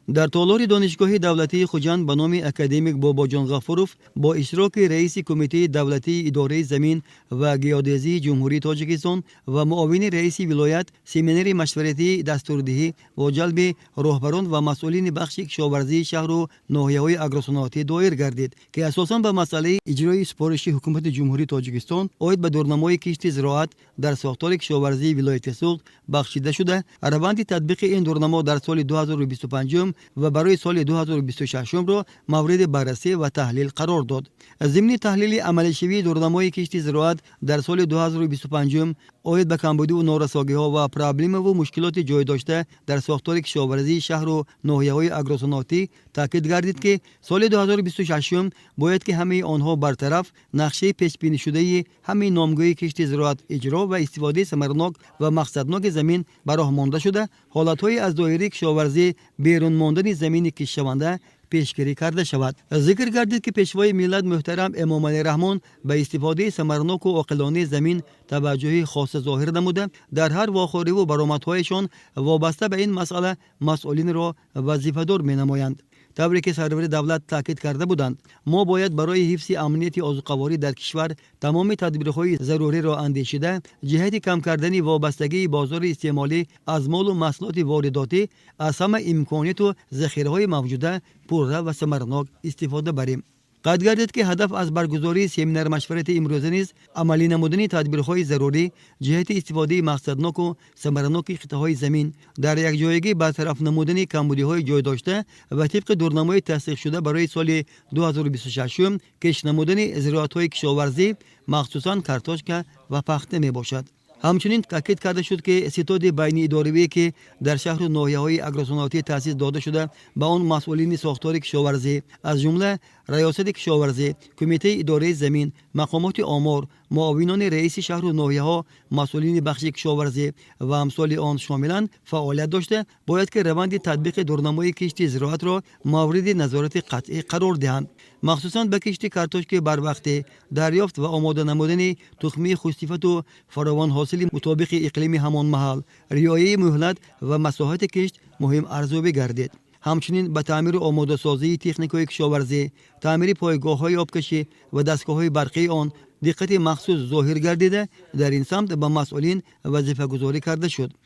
Дар толори Донишгоҳи давлатии Хуҷанд ба номи академик Бобоҷон Ғафуров бо иштироки раиси Кумитаи давлатии идораи замин ва геодезии Ҷумҳурии Тоҷикистон ва муовини раиси вилоят семинари машваратии дастурдиҳӣ бо ҷалби роҳбарон ва масъулини бахши кишоварзии шаҳру ноҳияҳои агросаноатӣ доир гардид, ки асосан ба масъалаи иҷрои супориши Ҳукумати Ҷумҳурии Тоҷикистон оид ба дурнамои кишти зироат дар сохтори кишоварзии вилояти Суғд бахшида шуда, раванди татбиқи ин дурнамо дар соли 2025 ва барои соли 2026-ро мавриди баррасӣ ва таҳлил қарор дод. Зимни таҳлили амалишавии дурнамои кишти зироат дар соли 2025 оид ба камбудиву норасогиҳо ва проблемаву мушкилоти ҷой дошта дар сохтори кишоварзии шаҳру ноҳияҳои агросаноатӣ таъкид гардид, ки соли 2026 бояд ки ҳамаи онҳо бартараф, нақшаи пешбинишудаи ҳамаи номгӯи кишти зироат иҷро ва истифодаи самаранок ва мақсадноки замин ба роҳ монда шуда, ҳолатҳои аз доираи кишоварзӣ берун мондани замини киштшаванда пешгирӣ карда шавад. Зикр гардид, ки Пешвои миллат муҳтарам Эмомалӣ Раҳмон ба истифодаи самараноку оқилонаи замин таваҷҷӯҳи хоса зоҳир намуда, дар ҳар вохӯриву баромадҳояшон вобаста ба ин масъала масъулинро вазифадор менамоянд. Тавре ки сарвари давлат таъкид карда буданд, мо бояд барои ҳифзи амнияти озуқаворӣ дар кишвар тамоми тадбирҳои заруриро андешида, ҷиҳати кам кардани вобастагии бозори истеъмолӣ аз молу маҳсулоти воридотӣ аз ҳама имконияту захираҳои мавҷуда пурра ва самаранок истифода барем. Қайд гардид, ки ҳадаф аз баргузории семинар-машварати имрӯза низ амалӣ намудани тадбирҳои зарурӣ ҷиҳати истифодаи мақсадноку самараноки қитъаҳои замин, дар якҷоягӣ бартараф намудани камбудиҳои ҷойдошта ва тибқи дурнамои тасдиқшуда барои соли 2026 кишт намудани зироатҳои кишоварзӣ, махсусан картошка ва пахта мебошад. Ҳамчунин таъкид карда шуд, ки ситоди байниидоравие, ки дар шаҳру ноҳияҳои агросаноатӣ таъсис дода шуда, ба он масъулини сохтори кишоварзӣ, аз ҷумла Раёсати кишоварзӣ, Кумитаи идораи замин, мақомоти омор, муовинони раиси шаҳру ноҳияҳо, масъулини бахши кишоварзӣ ва амсоли он шомиланд, фаъолият дошта бояд ки раванди татбиқи дурнамои кишти зироатро мавриди назорати қатъӣ қарор диҳанд, махсусан ба кишти картошкаи барвақтӣ, дарёфт ва омода намудани тухмии хушсифату фаровонҳосили мутобиқи иқлими ҳамон маҳал, риояи муҳлат ва масоҳати кишт муҳим арзёбӣ гардид. Ҳамчунин ба таъмиру омодасозии техникаҳои кишоварзӣ, таъмири пойгоҳҳои обкашӣ ва дастгоҳҳои барқии он диққати махсус зоҳир гардида, дар ин самт ба масъулин вазифагузорӣ карда шуд.